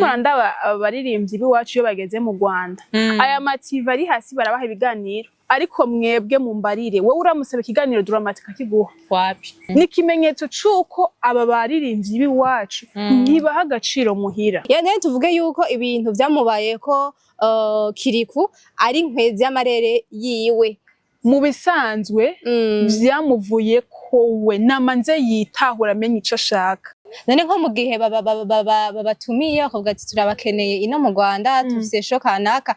Murandaba abaririmbyi b'iwacu iyo bageze mu Rwanda, aya ma TV ari hasi barabaha ibiganiro, ariko mwebwe mumbarire, wowe uramusaba ikiganiro Drama-T akakiguha? Wapi. Ni ikimenyetso c'uko aba baririmbyi b'iwacu ntibaha agaciro muhira. Ya, none tuvuge yuko ibintu vyamubayeko Kiriku ari inkwezi y'amarere yiwe? Mu bisanzwe vyamuvuye ko we namanze yitahura, amenye ico ashaka. None nko mu gihe babatumiye bakavuga ati: "Turabakeneye ino mu Rwanda, tufise show kanaka",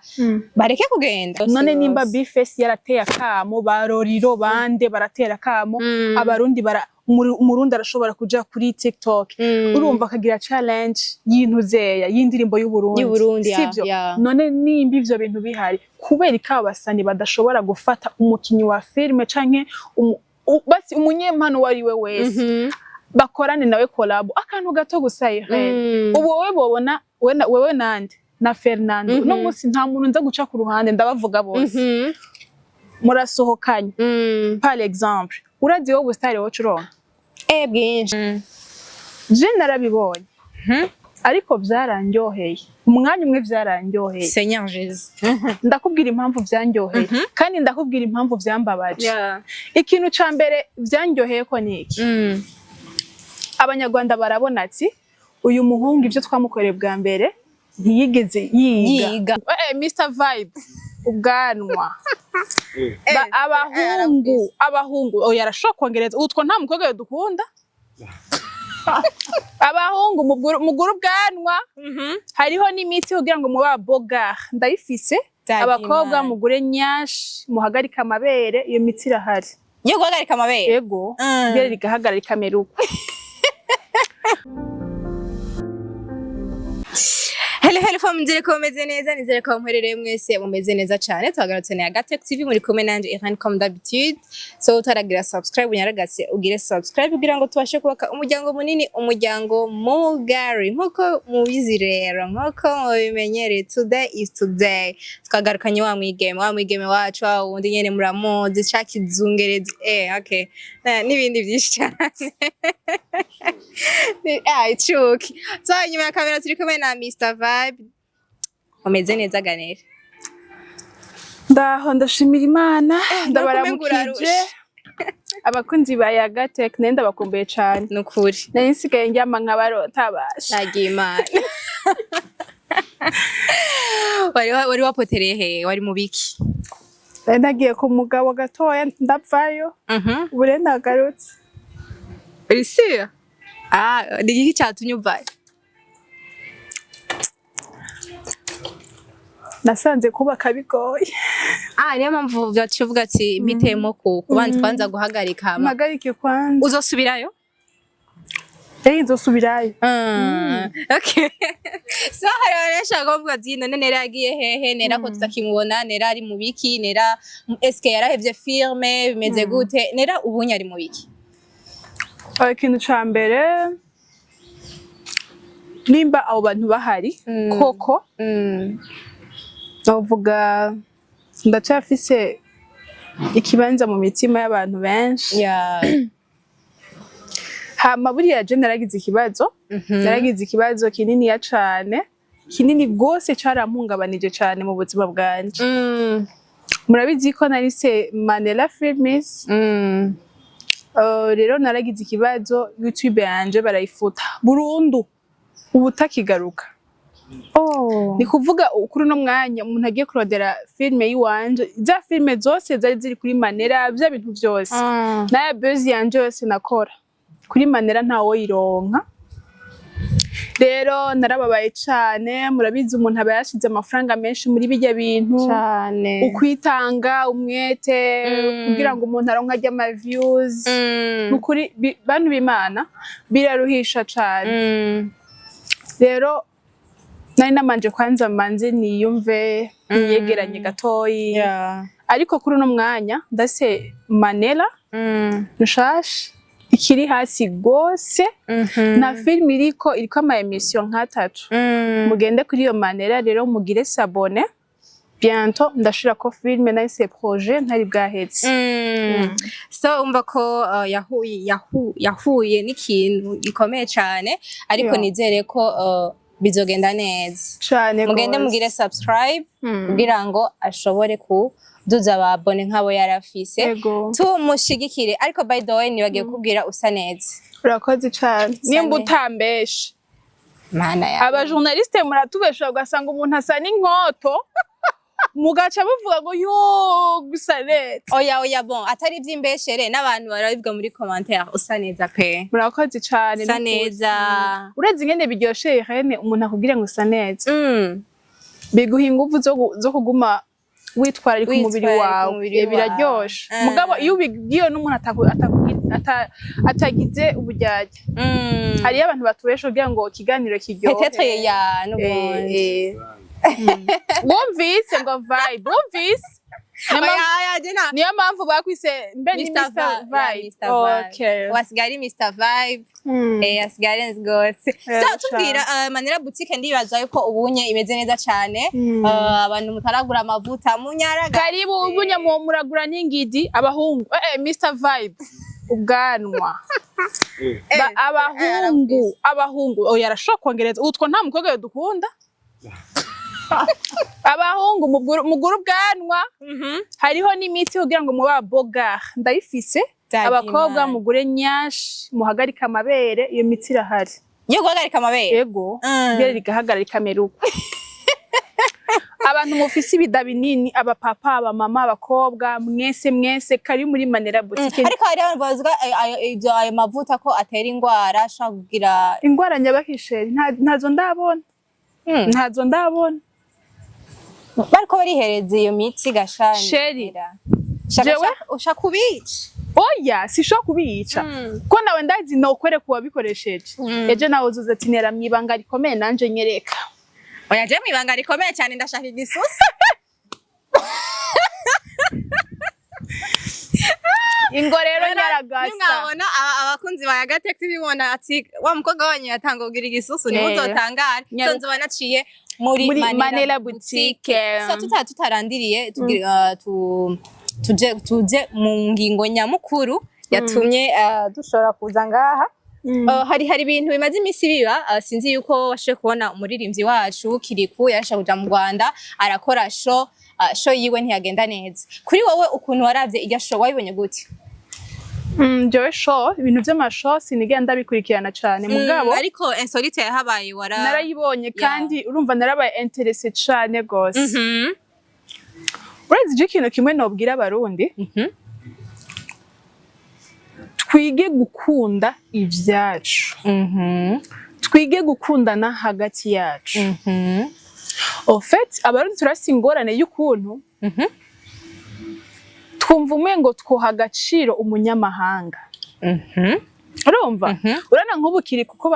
bareke kugenda? None nimba B-Face yarateye akamo, ba Roriro bande baratera akamo, abarundi bara Umurundi arashobora kuja kuri TikTok, urumva, akagira challenge y'intuzeya y'indirimbo y'Uburundi. Y'Uburundi, ya, sivyo? Ya. None nimba ivyo bintu bihari, kubera ko abasani badashobora gufata umukinyi wa filime canke basi umunyempano uwo ari we wese, bakorane nawe collabo, akantu gato gusa, Irene. Ubu wowe bobona wewe nande na Fernando, uno munsi nta muntu nza guca ku ruhande, ndabavuga bose, murasohokanye, par exemple, urazi wowe ubusitari wowe uronka? Eh, bwinshi. Je narabibonye, ariko vyarandyoheye umwanya umwe, vyarandyoheye. Seigneur Jésus. Ndakubwira impamvu vyandyoheye kandi ndakubwira impamvu vyambabaje. Ikintu ca mbere vyandyoheye ko ni iki: Abanyarwanda barabona ati: "Uyu muhungu ivyo twamukoreye bwa mbere ntiyigeze yiga." Yiga. Mr Vibe, ubwanwa. Abahungu, oya, arashobora kongereza utwo, nta mukobwa dukunda. Abahungu mugure ubwanwa, hariho n'imiti kugira ngo mube abogar, ndayifise. Abakobwa mugure nyashi, muhagarike amabere, iyo miti irahari. Yo guhagarika amabere? Yego, ibere rigahagarara, rikamera uko. Hello, hello fam, nizere ko mumeze neza, nizere ko muherereye mwese mumeze neza cyane. Tuhagarutse na Gatech TV, muri kumwe nanje Irene comme d'habitude. So utaragira subscribe, unyaragase ugire subscribe kugira ngo tubashe kubaka umuryango munini, umuryango mugari. Nkuko mubizi rero, nkuko mubimenyereye, today is today. Twagarukanye wa mwigeme wacu, wa wundi nyene muramuzi, ca kizungerezi, okay. N'ibindi byinshi cyane. Ah, icuki. So inyuma ya kamera turi kumwe na Mr Vibe. Umeze neza, Ganera? Ndaho, ndashimira Imana, Nakumenga. Ndabaramukije. Urarushe. Abakunzi ba Yagatech, nari ndabakumbuye cane. Nukuri. Nari nsigaye ndyama nkabarota basha. Nagiye Imana. Wari wapotereye he? Wari mu biki? Nari nagiye ku mugabo gatoya, ndavayo, ubu rero nagarutse. Uri sûr? Ah, ni igiki catumye uvayo? Nasanze kubaka bigoye. Ah, niyo mpamvu vyaciye uvuga ati mpitemo ku kubanza kwanza guhagarika hama Mpagarike kwanza. Uzosubirayo? Eh, nzosubirayo. Okay. So hari abantu benshi kuvuga ati: "None Nera yagiye hehe? Nera ko tutakimubona? Nera ari mu biki? Nera eske yarahevye filme? Bimeze gute? Nera ubunye ari mu biki?" Ikintu ca mbere, nimba abo bantu bahari koko, novuga ndacafise ikibanza mu mitima y'abantu benshi. Hama buriya je naragize ikibazo, naragize ikibazo kininiya cane, kinini gose, carampungabanije cane mu buzima bwanje. Murabizi ko narise Manela Films. Rero naragize ikibazo, YouTube yanje barayifuta burundu, ubu utakigaruka. Oh. Ni kuvuga kuri uno mwanya umuntu agiye kurondera filime yiwanje, za filime zose zari ziri kuri Manera, vya bintu vyose, n'aya buzz yanje yose nakora kuri Manera, ntawoyironka. Rero narababaye cane. Murabizi, umuntu aba yashize amafaranga menshi muri birya bintu, Cane. ukwitanga, umwete, kugira ngo umuntu aronke arya ama views. Nukuri bantu b'Imana, biraruhisha cane. Rero nari namanje kwanza manze niyumve, niyegeranye gatoyi, ariko kuri uno mwanya ndase Manela nshasha ikiri hasi gose, na film iriko ama émission nk'atatu. Mugende kuri iyo Manela rero, mugire s'abonner, bientôt ndashirako filme, nahise projet ntari bwahetse. So umva ko yahuye n'ikintu gikomeye cane, ariko nizere ko Bizogenda neza. Cane Mugende gose. mugire subscribe kugira ngo ashobore kuduza aba abonnés nk'abo yarafise. Tumushigikire. Ariko by the way, nibagiye kubwira, usa neza. Urakoze cane. Nimba neza. utambeshe. Mana ya Abajournaliste muratubesha, ugasanga umuntu asa n'inkoto, mugaca muvuga ngo yo gusa neza. Oya, oya, bon, atari ivy'imbeshere, n'abantu barabivuga muri commentaire, usa neza pe. Murakoze cane. Usa N'ukuri. neza. Urazi ingene biryoshe, Irene, umuntu akubwira ngo usa neza? Biguha inguvu zo kuguma witwararika umubiri Witwararika wawe. umubiri Eh, biraryoshe. wawe. Mugabo iyo ubibwiwe n'umuntu atagize uburyarya. Hariyo abantu batubesha kugira ngo ikiganiro kiryohe. Peut-être ya n'ubundi. Wumvise ngo vibe, wumvise. Oya, oya, je na Niyo mpamvu bakwise mbe ni Mr. Mr. Vibe. Vibe. Yeah, Mr. Okay. Vibe. Wasigaye ari Mr. Vibe. Eh, asigaye arenze gose. So tubwira, Manera Boutique, ndibaza yuko ubunye imeze neza cane. Abantu mutaragura amavuta, munyaraga. Karibu, ubunya mu muragura n'ingidi abahungu. Mr. Vibe. Ubwanwa. Abahungu, abahungu. Oya, arashobora kongereza. Utwo nta mukobwa dukunda. Abahungu mugura ubwanwa. Hariho n'imiti kugira ngo mube abogar. Ndayifise. Daddy Abakobwa man. mugure nyashi, muhagarike amabere, iyo miti irahari. Yo guhagarika amabere. Ego, ibere rigahagarara rikamera uko. Abantu mufise ibida binini, abapapa, abamama, abakobwa, mwese mwese, kari muri Manera Boutique. Ariko hari abantu bavuga ibyo ayo mavuta ko atera ingwara, ashobora kugira Ingwara nyabakisheri ntazo ndabona. Ntazo ndabona. Bariko barihereza iyo miti gashani. Chérie. Jewe? Ushaka kubica. Oya, sishobora kubica. Ko nawe ndazi nokwereka uwabikoresheje. Ejo nawe uzuza ati nera mwibanga rikomeye, nanje nyereka. Oya, je mwibanga rikomeye cyane, ndashaka igisusa. Ingo rero nyaragasa. Nimwabona abakunzi ba Yagatec bibona ati wa mukobwa wanyu yatanga kugira igisusu, ntimuzotangare. Nyaruka. Nzoba naciye muri Muri Manela Manela Boutique. Boutique. So tutarandiriye, tuje mu ngingo nyamukuru yatumye dushobora kuza ngaha. Hari ibintu bimaze iminsi biba, sinzi yuko washoboye kubona umuririmbyi wacu Kiriku yarashaka kuja mu Rwanda arakora show, show yiwe ntiyagenda neza. Kuri wowe, ukuntu waravye irya show, wabibonye gute? Jewe show, ibintu vy'amashow sinigera ndabikurikirana cane, mugabo Ariko insolite yahabaye wara narayibonye kandi urumva narabaye intéressée cane gose. Urazi je ikintu kimwe nobwira Abarundi? Twige gukunda ivyacu. Twige gukundana hagati yacu. Au fait, Abarundi turafise ingorane y'ukuntu twumva umengo twoha agaciro umunyamahanga. Urumva, urana nk'ubu kiri kuko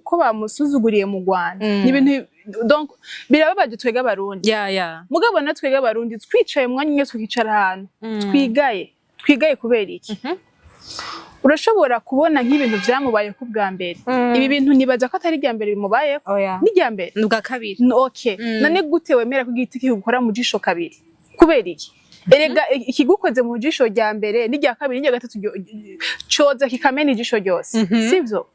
ko bamusuzuguriye mu Rwanda. Ni ibintu donc birababaje twebwe Abarundi. Ya ya. Mugabo na twebwe Abarundi twicaye umwanya umwe, tukicara ahantu, twigaye, twigaye kubera iki? Urashobora kubona nk'ibintu vyamubayeho bwa mbere. Ibi bintu nibaza ko atari irya mbere bimubayeho. Oya. Ni irya mbere? Ni ubwa kabiri. Okay. None gute wemera ko igiti kigukora mu jisho kabiri? Kubera iki? Erega ikigukoze mu jisho rya mbere n'irya kabiri n'irya gatatu coza kikamena ijisho ryose. Sivyo?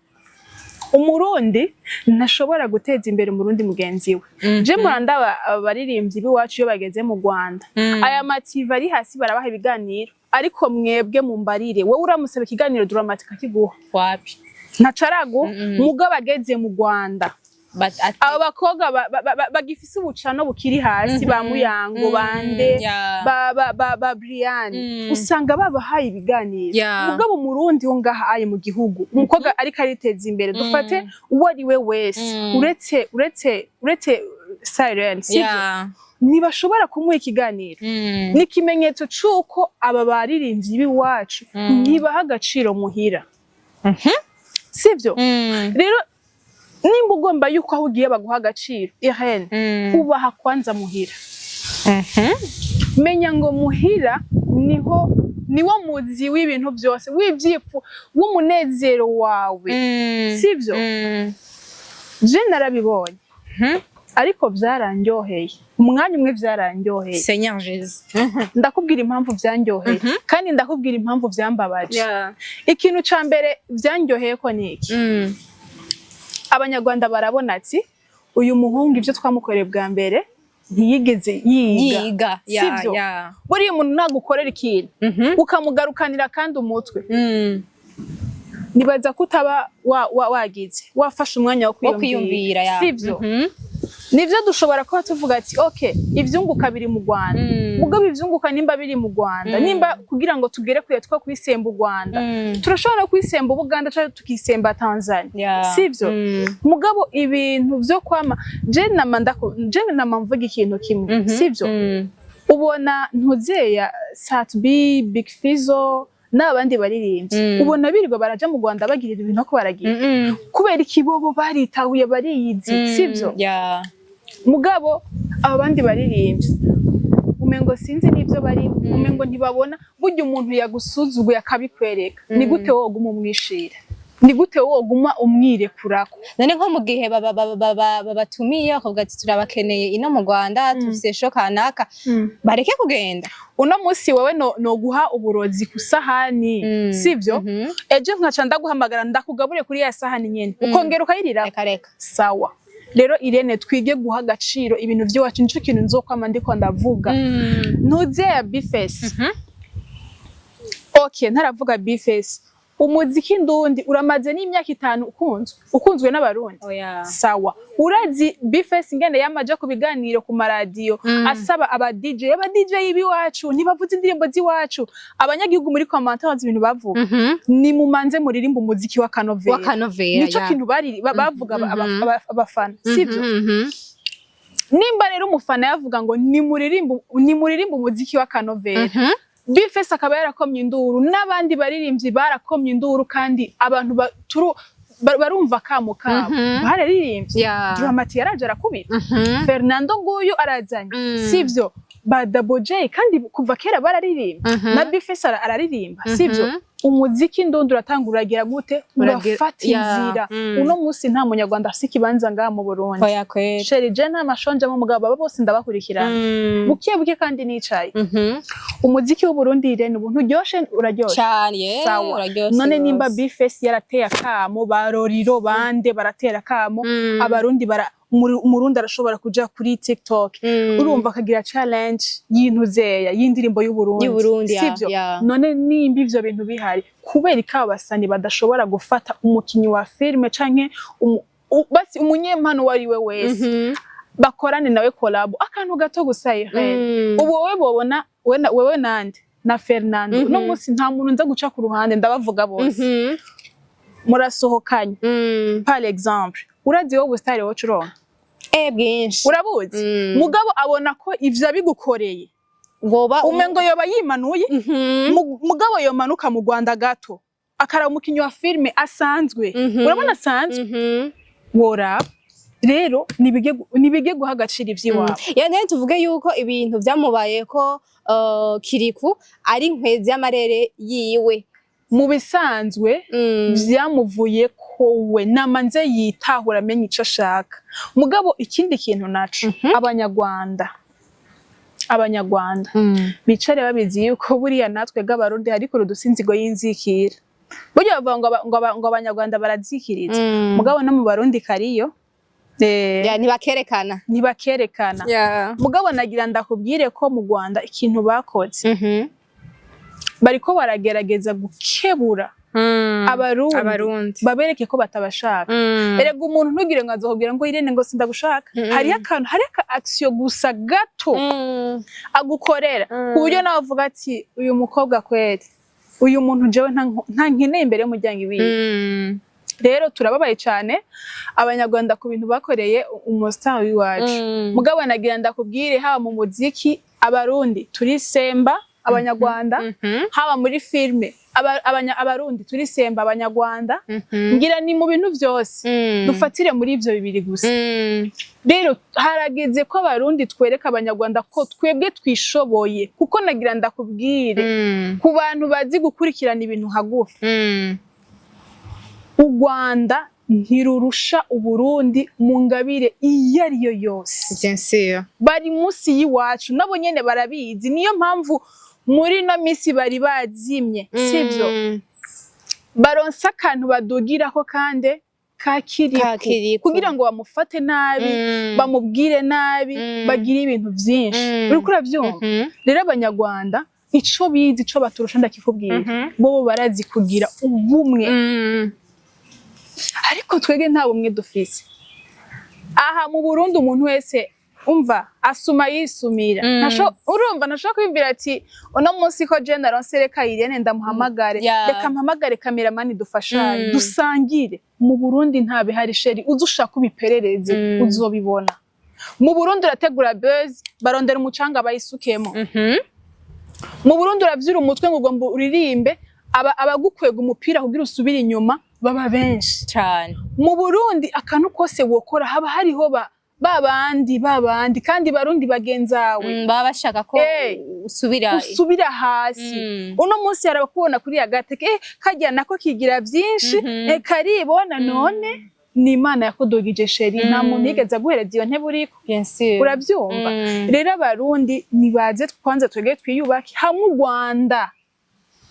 Umurundi ntashobora guteza imbere Umurundi mugenzi we. Je murandaba abaririmbyi b'iwacu iyo bageze mu Rwanda, aya mative ari hasi barabaha ibiganiro, ariko mwebwe mumbarire, wowe uramusaba ikiganiro Dramatic akiguha? Wapi. Ntaco araguha. Mugabo ageze mu Rwanda, But abo bakobwa bagifise ubucano bukiri hasi, ba Muyango, bande, ba Brian, usanga babahaye ibiganiro. Mugabo Umurundi wo ngaha aye mu gihugu, umukobwa ariko ariteza imbere, dufate uwo ari we wese, uretse Siren, sivyo? Ntibashobora kumuha ikiganiro. Ni ikimenyetso c'uko aba baririmbyi b'iwacu ntibaha agaciro muhira, sivyo? Rero nimba ugomba yuko aho ugiye baguha agaciro, Irene, ubaha kwanza muhira. Menya ngo muhira niho niwo muzi w'ibintu byose, w'ivyipfu, w'umunezero wawe, sivyo? Je narabibonye, ariko vyarandyoheye umwanya umwe, vyarandyoheye. Seigneur Jésus. Ndakubwira impamvu vyandyoheye kandi ndakubwira impamvu vyambabaje. Ikintu ca mbere vyandyoheye ko ni iki? Abanyarwanda barabona ati Uyu muhungu, ivyo twamukoreye bwa mbere, ntiyigeze yiga. Yiga ya. Sivyo? Ya. Buriya umuntu nagukorera ikintu, ukamugarukanira kandi umutwe, nibaza ko utaba wagize wafashe umwanya wo wo kwiyumvira, ya. Sivyo? Nivyo, dushobora kuba tuvuga ati: "Okay, ivyunguka biri mu Rwanda." Mugabo ivyunguka nimba biri mu Rwanda, nimba kugira ngo tugere kure two kwisemba u Rwanda, turashobora no kwisemba Ubuganda canke tukisemba Tanzania. Sivyo? Mugabo ibintu vyo kwama, je nama mvuga ikintu kimwe, sivyo? Ubona ntuzeya Sat-B, Big Fizzo n'abandi baririmbyi, ubona birirwa baraja mu Rwanda bagirira ibintu ko baragira, kubera ikibobo baritahuye, bariyizi, sivyo? Ya. Mugabo abo bandi baririmbyi umengo sinzi n'ivyo barimo, umengo ntibabona. Burya umuntu yagusuzuguye akabikwereka, ni gute woguma umwishira? Ni gute woguma umwirekurako? None nko mu gihe babatumiye bakavuga ati: "Turabakeneye ino mu Rwanda, tufise show kanaka," bareke kugenda? Uno munsi wewe no guha uburozi ku sahani, sivyo? Ejo nkaca ndaguhamagara ndakugabure kuri ya sahani nyene, ukongera ukayirira. Reka reka. Sawa rero Irene, twige guha agaciro ibintu vy'iwacu. Nico kintu nzokwama ndiko ndavuga. Ntuzeya B-Face, okay, ntaravuga B-Face. Umuziki ndundi uramaze n'imyaka 5 ukunzwe n'Abarundi. Oya. Sawa, urazi B-Face ingene yamaje ku biganiro ku maradiyo asaba aba DJ, aba DJ b'iwacu ntibavuze indirimbo z'iwacu. Abanyagihugu muri commentaire bazi ibintu bavuga: "Ni mumanze muririmba umuziki wa kanovera." W'akanovera. Nico kintu bari bavuga abafana, sivyo? Mhm. Nimba rero umufana yavuga ngo nimuririmba umuziki wa kanovera, B-Face akaba yarakomye induru n'abandi baririmbyi barakomye induru, kandi abantu barumva kamo kabo, bararirimbye. Dramati yaraje arakubita. Fernando nguyu arazanye, sivyo? Ba Double J kandi kuva kera bararirimba, na B-Face araririmba, sivyo? Umuziki ndundi uratanga, uragira gute? Urafata inzira. Uno munsi nta munyarwanda afise ikibanza ngaha mu Burundi. Oya kweri. Chérie, je nta mashonjamo, mugabo baba bose ndabakurikirana buke buke kandi nicaye. Umuziki w'Uburundi, Irene, ubu nturyoshe? Uraryoshe. Cane ye. Sawa. Uraryoshe None nimba rwose. B-Face yarateye akamo, ba Roriro bande baratera akamo, abarundi bara Umurundi arashobora kuja kuri TikTok, urumva, akagira challenge y'intuzeya y'indirimbo y'Uburundi, Y'Uburundi, ya, sivyo? Ya. None nimba ivyo bintu bihari, kubera ko abasani badashobora gufata umukinyi wa filime canke basi umunyempano uwo ari we wese, bakorane nawe collabo akantu gato gusa, Irene? Ubu wowe bobona wewe nande na Fernando, uno munsi nta muntu nza guca ku ruhande, ndabavuga bose, murasohokanye, par exemple, urazi wowe ubusitari woca uronka? Eh, bwinshi. Urabuzi. Mugabo abona ko ivyo abigukoreye, Woba umengo yoba yimanuye. Mugabo yomanuka mu Rwanda gato, akaraba umukinyi wa filime asanzwe, urabona, asanzwe, woraba rero nibige guha agaciro ivy'iwabo. Ya, none tuvuge yuko ibintu vyamubayeko Kiriku ari inkwezi y'amarere yiwe? Mu bisanzwe vyamuvuye ko we namanze yitahura, amenye ico ashaka. Mugabo ikindi kintu naco, abanyarwanda bicare babizi yuko buriya natwe bw'Abarundi hariko urudusinzigo y'inzikira. Burya bavuga ngo abanyarwanda barazikiriza, mugabo no mu Barundi kariyo. Ya, ntibakerekana. Ntibakerekana. Mugabo nagira ndakubwire ko mu Rwanda ikintu bakoze, bariko baragerageza gukebura Abarundi, Abarundi. babereke ko batabashaka. Erega umuntu ntugire ngo azokubwira ngo: "Irene," ngo "sindagushaka." Hariyo akantu, hariyo aka action gusa gato agukorera, ku buryo nawe uvuga ati: "Uyu mukobwa kweri, uyu muntu jewe nta nkeneye imbere y'umuryango iwiwe." Rero turababaye cyane abanyarwanda ku bintu bakoreye umustar w'iwacu. Mugabo nagira ndakubwire, haba mu muziki Abarundi turisemba abanyarwanda, haba muri filme Abarundi turisemba abanyarwanda, ngira ni mu bintu byose. Dufatire muri ivyo bibiri gusa. Rero harageze ko Abarundi twereka abanyarwanda ko twebwe twishoboye, kuko nagira ndakubwire, ku bantu bazi gukurikirana ibintu hagufi, u Rwanda ntirurusha Uburundi mu ngabire iyo ari yo yose. Bien sûr. Bari munsi y'iwacu, nabo nyene barabizi. Niyo mpamvu muri ino misi bari bazimye, sivyo? Baronse akantu badugirako kandi ka Kiriku Ka Kiriku. kugira ngo bamufate nabi, bamubwire nabi, bagire ibintu vyinshi. Uriko uravyumva? Mhm. Rero Abanyarwanda ico bizi, ico baturusha, ndakikubwira, bobo barazi kugira ubumwe, ariko twebwe nta bumwe dufise aha mu Burundi. Umuntu wese, umva, asuma yisumira. Urumva ntashobora kwibwira ati: "Uno munsi ko je naronse, reka Irene ndamuhamagare, reka mpamagare kameramani dufashanye, dusangire." Mu Burundi nta bihari, chérie. Uze ushaka ubiperereze, uzobibona. Mu Burundi urategura buzz, barondera umucanga bayisukemo. Mu Burundi uravyura umutwe ngo ugomba uririmbe, abagukwega umupira kugira usubire inyuma baba benshi. Cane. Mu Burundi akantu kose wokora haba hariho ba bandi kandi Barundi bagenzawe. Baba bashaka ko usubira usubira hasi. Uno munsi hari abakubona kuri ya gateke, karya nako kigira vyinshi, karibona. None ni Imana yakudugije, chérie, nta muntu yigeze aguhereza iyo ntebe uriko. Bien sûr. Uravyumva? Rero Abarundi nibaze kwanza twegere twiyubake hamwe. U Rwanda,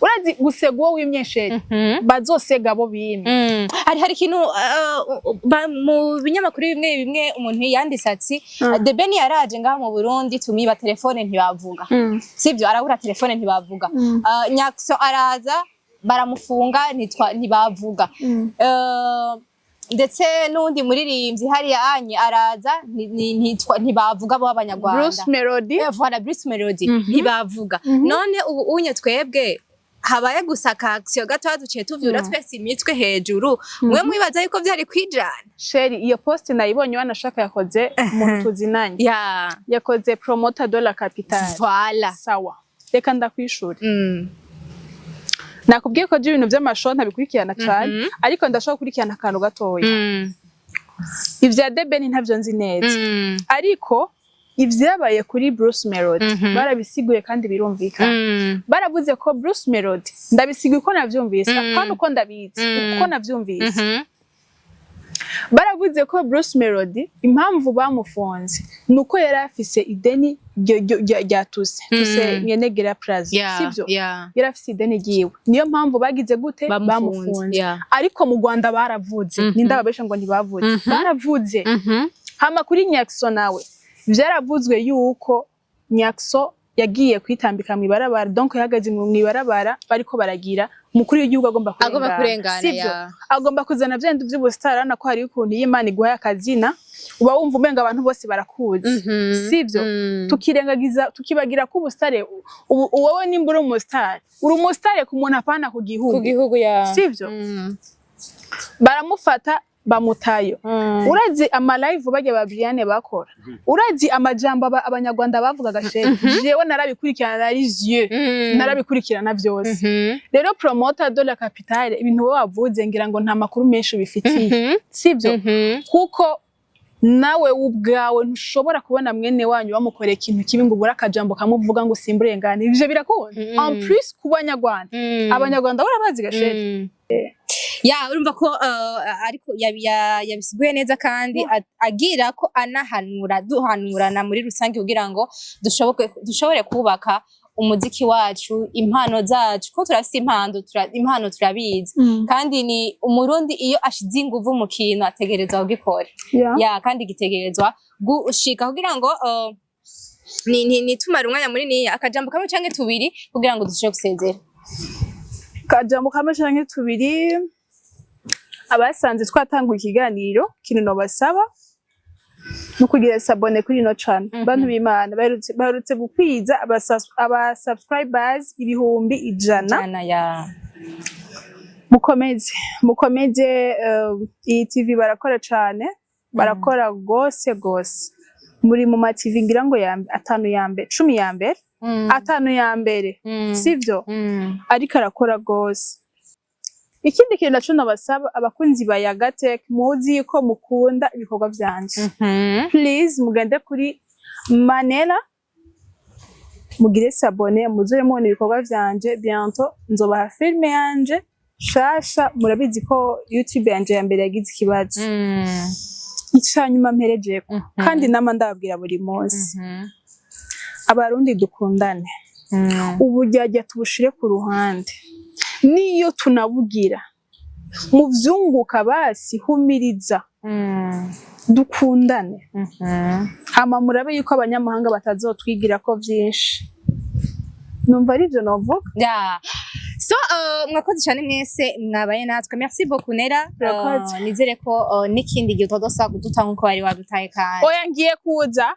urazi gusega uwo wimye, chérie? Bazosega abo bimye. Hari ikintu mu binyamakuru bimwe bimwe umuntu yanditse ati: "The Ben yaraje ngaha mu Burundi, tumiba telefone ntibavuga." Sivyo? Arabura telefone ntibavuga. Nyakso araza baramufunga, ntibavuga. Ndetse n'undi muririmbyi hariya anye araza ntibavuga bo b'Abanyarwanda. Bruce Melody. Voilà, Bruce Melody ntibavuga. None ubu unye twebwe habaye gusa ka action gatoya, duciye tuvyura twese imitwe hejuru. Mwe mwibaza yuko vyari kwijana? Chérie, iyo post nayibonye, wanashaka yakoze umuntu tuzinanye, yakoze Promoter de la Capitale. Voilà. Sawa, reka ndakwishura. Nakubwiye ko ibintu vy'amasho ntabikurikirana cane, ariko ndashobora gukurikirana akantu gatoya. Ivya The Ben ntavyo nzi neza, ariko ivyabaye kuri Bruce Melody barabisiguye kandi birumvikana. Baravuze ko Bruce Melody, ndabisiguye uko navyumvise, apana uko ndabizi, uko navyumvise, baravuze ko Bruce Melody impamvu bamufunze nuko yari afise ideni rya Tuse mwene Gera Plaza, sivyo? Yeah. Yari afise ideni ryiwe, niyo mpamvu bagize gute? Bamufunze. Bamufunze. Ariko mu Rwanda baravuze. Ninde ababesha ngo ntibavuze? Baravuze. Hama kuri Nyakso nawe vyaravuzwe yuko Nyakso yagiye kwitambika mw'ibarabara, donc yahagaze mw'ibarabara bariko baragira umukuru w'igihugu agomba Agomba kurengana, kurengana, sivyo? Agomba kuzana vya bintu vy'ubusitari. Urabona ko hariho ukuntu iyo Imana iguhaye akazina uba wumva umenga abantu bose barakuzi, sivyo? Tukirengagiza, tukibagira ko ubusitare ubu wowe nimba uri umusitari, uri umusitare ku muntu, apana ku gihugu. Ku gihugu, ya. Sivyo? Baramufata bamutayo. Urazi ama live barya ba Brian bakora, urazi amajambo Abanyarwanda bavugaga, chérie? Jewe narabikurikirana, nari yeux, narabikurikirana vyose. Rero Promoter de la Capitale, ibintu wowe wavuze ngira ngo nta makuru menshi ubifitiye, sivyo? Kuko nawe ubwawe ntushobora kubona mwene wanyu bamukoreye ikintu kibi ngo ubure akajambo kamuvuga ngo simburengane. Ivyo birakunda, en plus ku Banyarwanda. Abanyarwanda barabazi ga, chérie. Ya, urumva ko ariko yabisiguye neza kandi agira ko anahanura, duhanurana muri rusange kugira ngo dushobore kubaka umuziki wacu, impano zacu, ko turafise impano, impano turabizi. Kandi ni Umurundi iyo ashize inguvu mu kintu ategerezwa kugikora. Ya, kandi gitegerezwa gushika kugira ngo ni tumara umwanya munini, akajambo kamwe canke tubiri kugira ngo dushobore gusezera. Kajambo kamwe canke tubiri: abasanze twatanguye ikiganiro, ikintu nobasaba ni ukugira s'abonner kuri ino channel. Bantu b'Imana, baherutse gukwiza aba subscribers 100,000. Jana, ya. Mukomeze, mukomeze. Iyi TV barakora cane, barakora gose gose. Muri mu ma TV ngira ngo ya atanu ya mbere, 10 ya mbere, atanu ya mbere, sivyo? Ariko arakora gose. Ikindi kintu naco nabasaba, abakunzi ba Yagatech, muzi ko mukunda ibikorwa vyanje, please mugende kuri Manela mugire s'abonner, muzure mubona ibikorwa vyanje. Bientôt nzobaha filme yanje shasha. Murabizi ko YouTube yanje ya mbere yagize ikibazo. Icanyuma mperejeko, kandi nama ndababwira buri munsi, Abarundi dukundane, uburyarya tubushire ku ruhande, niyo tunabugira. Mu vyunguka basi humiriza, dukundane, hama murabe yuko abanyamahanga batazotwigirako vyinshi. Numva arivyo novuga. Yeah. So, mwakoze cyane mwese mwabaye natwe. Merci beaucoup, Nera. Murakoze. Nizere ko n'ikindi gihe utazosaba kuduta nkuko wari wadutaye kandi. Oya, ngiye kuza.